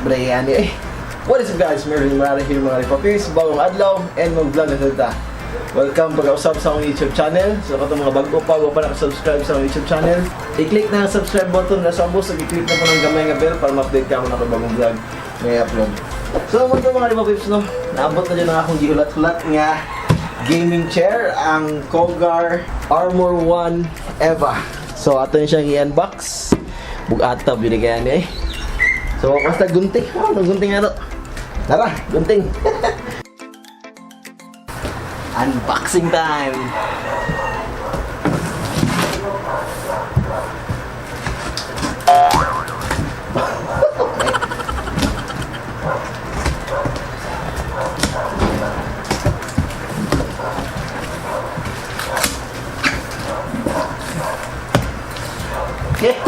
Ba ani eh. What is up, guys? Mervin Mara here, mga Ripapis. Bagong adlaw and mag-vlog na ta. Welcome pag-usap sa akong YouTube channel. So katong mga bago pa, wa pa naka-subscribe sa akong YouTube channel, i-click na ang subscribe button na sa ubos ug i-click na po ng gamay nga bell para ma-update ka ako ng bagong vlog na i-upload. So mo mga Ripapis, no, naabot na dyan ang akong gihulat-hulat nga gaming chair, ang Cougar Armor 1 Eva. So ato yun siyang i-unbox. Bug-atab yun kaya ni eh. So basta gunting, oh, gunting na to. Tara, gunting. Unboxing time. Okay.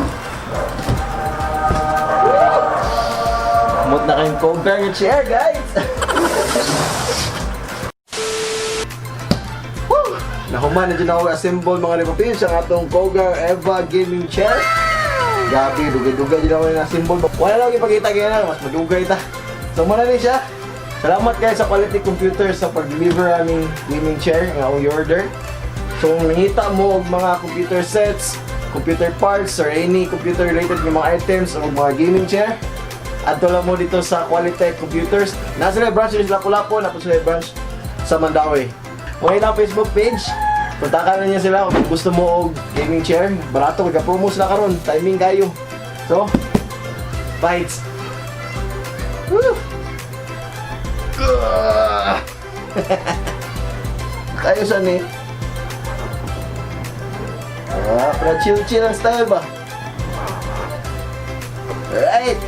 Kumot na kayong Cougar nga chair, guys! Woo! Nahuman na dyan ako assemble, mga Ripapins, ang atong Cougar Eva Gaming Chair. Gabi, dugay-dugay dyan ako na assemble. Wala lang ipakita kaya na, mas madugay ta. So muna ni siya. Salamat guys sa Quality Computer sa pag-deliver aming gaming chair nga akong i-order. So kung nangita mo og mga computer sets, computer parts, or any computer related nga mga items o mga gaming chair, adto lang mo dito sa Qualitech Computers. Nasa sila branch sa Lapu-Lapu, nasa sila branch sa Mandaue. Kung ilang Facebook page, kontakan na niya sila kung gusto mo og gaming chair. Barato, magka-promo sila karon, timing kayo. So, bites. Woo! Ah! Kayo sa ni. Ah, pero chill-chill ang style ba? Alright!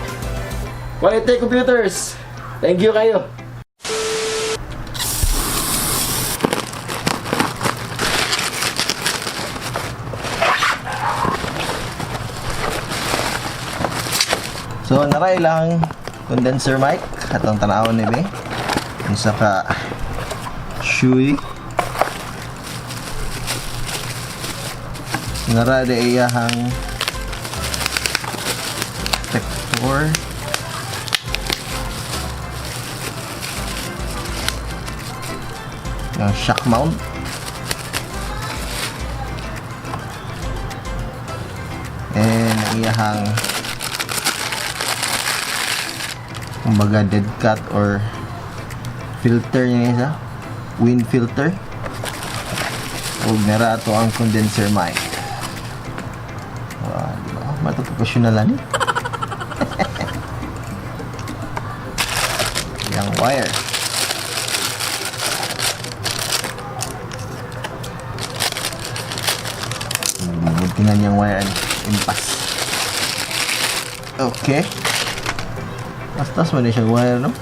Quality Computers! Thank you kayo! So, naray lang condenser mic atong tanawon ni be. Isa ka shui. Nara de iyahang protector. Yung shock mount. And ang iyahang kumbaga dead cat or filter niya isa, wind filter, ug nara ato ang condenser mic. Wow, di ba mato professional ani yang wire. Tingnan niyang wire ani impas. Okay. Basta man siya wire, no?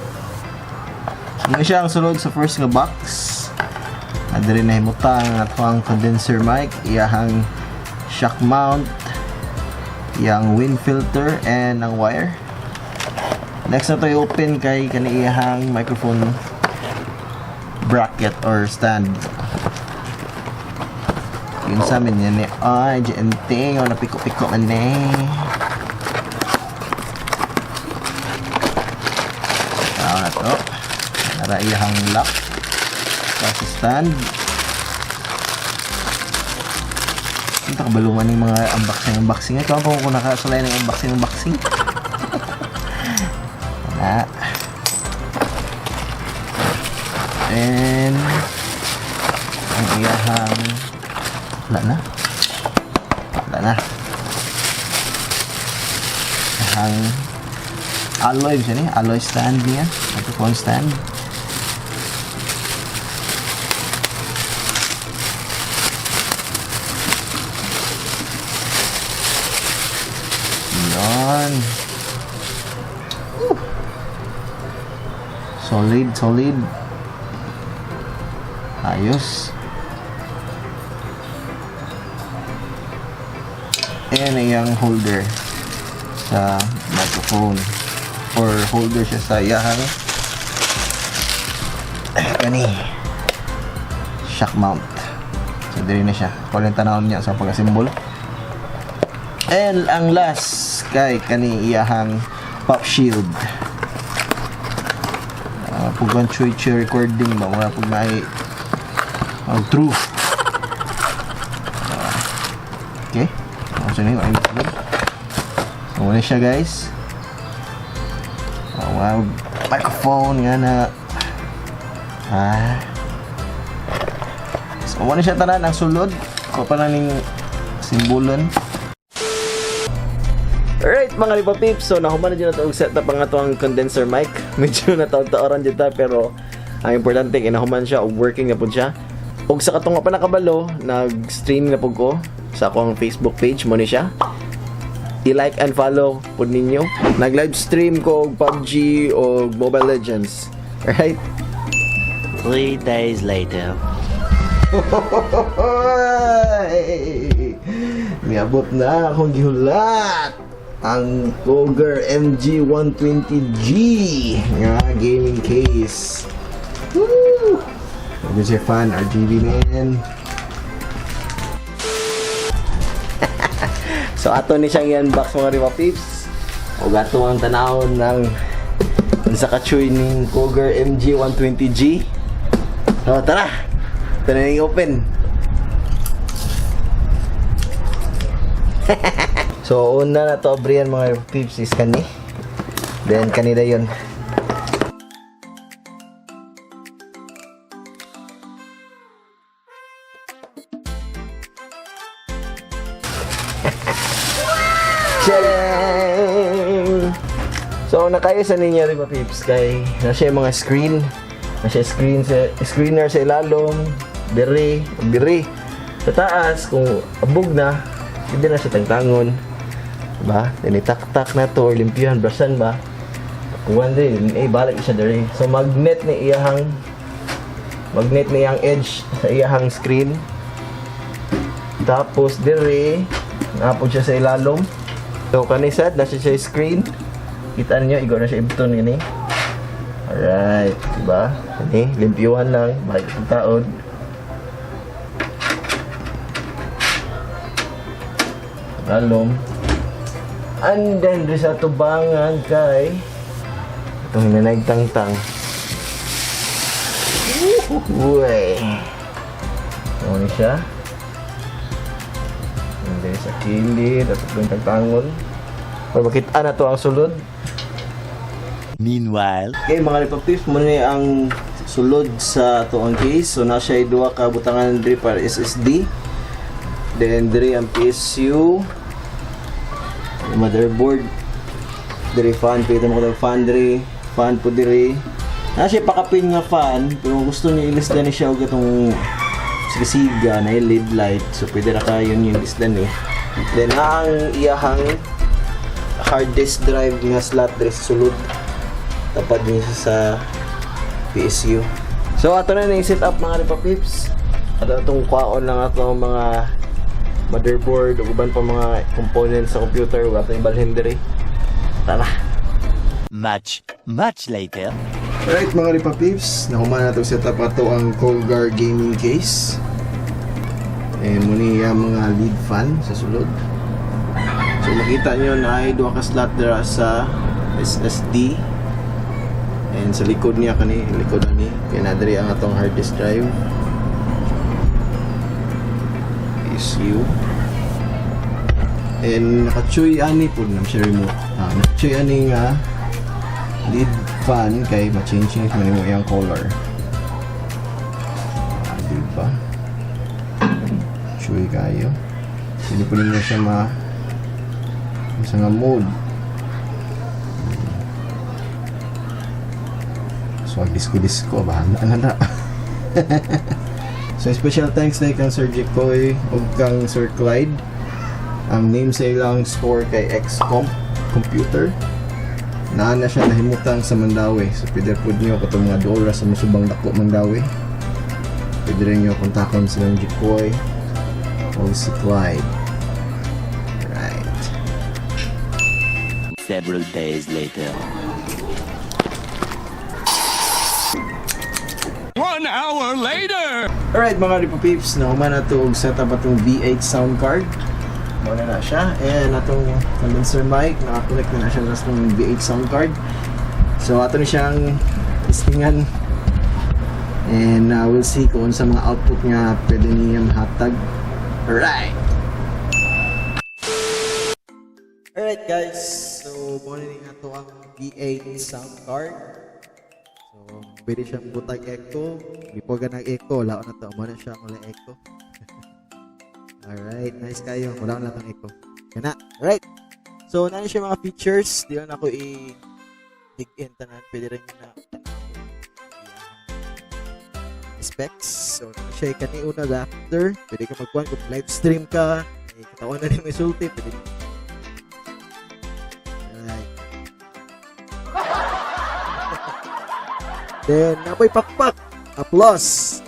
Ano siya ang sulod sa first nga box. Adiri na himutang ato ang condenser mic, iyahang shock mount, iyang wind filter, and ang wire. Next na to i-open kay kani iyahang microphone bracket or stand. Yun sa amin yan eh. Ay, GNT. O, napiko-piko man eh. Tao na to. Nara iyahang lock. Sa stand. Ito kabalungan ng mga unboxing unboxing. Ito ang kung nakasulay ng unboxing unboxing. Wala. And ang iyahang wala na. Wala na. Ang alloy siya ni, alloy stand niya, microphone stand. Yan. Woo. Solid, solid. Ayos. And ang holder sa microphone or holder siya sa iyahang kani shock mount. So diri na siya. Kuha lang tanawon niya sa pag-assemble. And ang last kay kani iyahang pop shield. Pug ang chuy chuy recording ba, wala pug naay ang true. Okay. So, na yun. So, wala siya, guys. Oh, wow. Microphone nga na. Ah. So, wala siya tanan ang sulod. Ko pa na ning simbolon. Alright, mga Lipa Peeps, so nahuman na dyan na ito og setup ang ato ang condenser mic. Medyo nataon-taoran dyan ta, pero ang importante kay nahuman siya og working na pud siya. Og sa katong pa nakabalo, nag-stream na pud ko sa akong Facebook page mo ni siya. I-like and follow pud ninyo. Nag-live stream ko og PUBG o Mobile Legends. Alright? 3 days later. Niabot na akong gihulat ang Cougar MG120G nga gaming case. Woo! Medyo siya fan, RGB, man. So ato ni siyang i-unbox, mga Riva Peeps. O ato ang tanawon ng sa kachoy ning Cougar MG120G. So tara! Ito na yung open. So una na to abrihan, mga peeps, is kani. Then kanila yun. Tcharam! So nakaya sa ninyo rin ba, peeps, kay na siya yung mga screen. Na siya screen sa screener sa ilalom, diri, diri. Sa taas kung abog na, hindi na siya tangtangon. Diba? Then itak-tak na to or limpyuhan, brushan ba? Kuwan din, eh balik siya diri. So magnet ni iyang edge sa iyahang screen. Tapos diri, napod siya sa ilalom. So kani sad na siya sa screen. Kita niyo igo na siya ibton ini. Alright, diba? Kani limpyuhan lang, balik ang taon. Lalom. And then diri sa tubangan kay itong hinanay tangtang. Uy. Ano ni siya? And then sa kilid, at itong tangtangon. Para makita na to ang sulod. Meanwhile, Okay, mga Lipa Peeps, muna ni ang sulod sa to ang case. So, na siya duha ka butangan diri para SSD. Then, diri ang PSU. Motherboard. Diri fan, pwede mo ko fan diri. Fan po diri. Na siya pakapin nga fan, pero kung gusto niyo ilisdan ni siya og itong sigasiga na yung LED light. So, pwede na kayo yung ilisdan eh. Then, na ang iyahang hard disk drive nga slot diri sa sulod, tapad niya siya sa PSU. So ato na na set up, mga Ripa Pips. Ato atong kwaon lang ato ang mga motherboard ug uban pa mga components sa computer ug ato ibalhin diri. Tara. Much, much later. Alright, mga Ripa Pips, nahuman na itong setup ato ang Cougar gaming case. Eh, muni ang mga lead fan sa sulod. So makita nyo na ay duha ka slot dira sa SSD. And sa likod niya kani, likod ani, kay na diri ang atong hard disk drive. PSU. And nakachoy ani po na siya remote. Ah, nakachoy ani nga lead fan kay ma-change man mo iyang color. Ah, di ba? Chewy kayo. Hindi po ninyo siya ma sa nga mode. So, ang disco-disco ba? Ano na? So, special thanks na kang Sir Jikoy ug kang Sir Clyde. Ang name sa ilang store kay XCOM Computer. Naa na siya nahimutang sa Mandaue. So, pwede po niyo katong mga doora sa musubang dako Mandaue. Pwede rin niyo kontakon silang Jikoy o si Clyde. Right. Several days later. 1 hour later! Alright, mga Ripo Peeps, nahuman na to og setup atong V8 sound card. Muna na siya. And atong condenser mic, nakakonect na na siya sa atong V8 sound card. So ato ni siyang Testingan. And we'll see kung sa mga output nga pwede niya mahatag. Alright! Alright guys, so mao ni ato ang B8 sound card. So, pwede siyang butag echo. Before ka nag-echo, wala na to. Mao na siya wala echo. Alright, nice kayo. Wala na tong echo. Kana. Alright. So, naa siya mga features. Di lang ako i-dig in tanan. Pwede rin yun na specs. So, naa siya kani una adapter. Pwede ka magkuhan kung live stream ka. Eh, katawan na rin may sulti. Pwede. Alright. Then, napoy pakpak. Applause.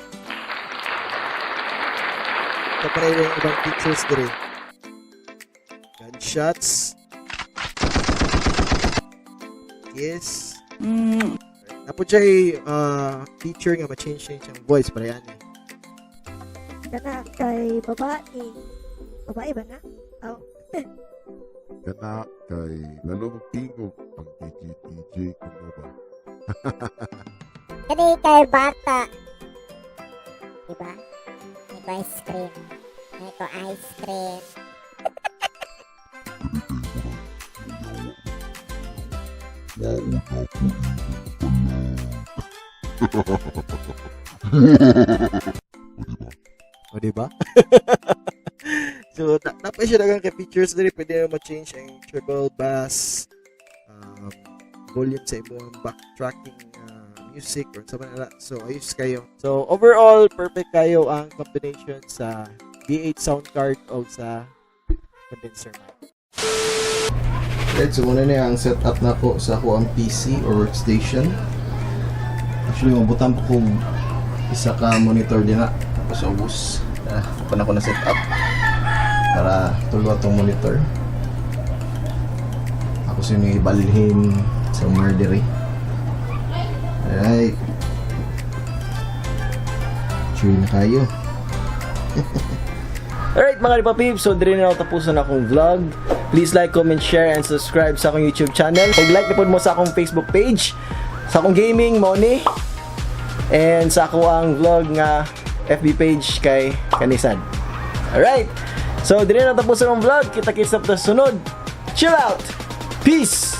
Ito pa rin yung ibang features dire. Gunshots. Yes. Napod siya feature nga ma-change-change ang voice para yan eh. Kana kay babae. Babae ba na? Oh. Kana kay lalong tingog ang DJ DJ kuno ba? Kani kay bata. Diba? May ko ice cream. May ko ice cream. O, di ba? So, napay siya daghang kay features diri. Pwede mo ma-change ang treble, bass, volume sa imong backtracking music or sa man. So, ayos kayo. So, overall, perfect kayo ang combination sa B8 sound card o sa condenser mic. Right, so muna na ang setup na ko sa ako ang PC or workstation. Actually, mabutan pa kong isa ka monitor din na. Tapos ubos. Pa na ko na setup para tulo atong monitor. Ako siya ibalhin somewhere diri. Alright. Chill na kayo. Alright, mga Ripa, so diri na ako tapusan akong vlog. Please like, comment, share, and subscribe sa akong YouTube channel. Ug like na pod mo sa akong Facebook page, sa akong gaming, Moni, and sa ako ang vlog nga FB page kay Kanisan. Alright, so diri na tapusan ang vlog. Kita-kits na po sa sunod. Chill out! Peace!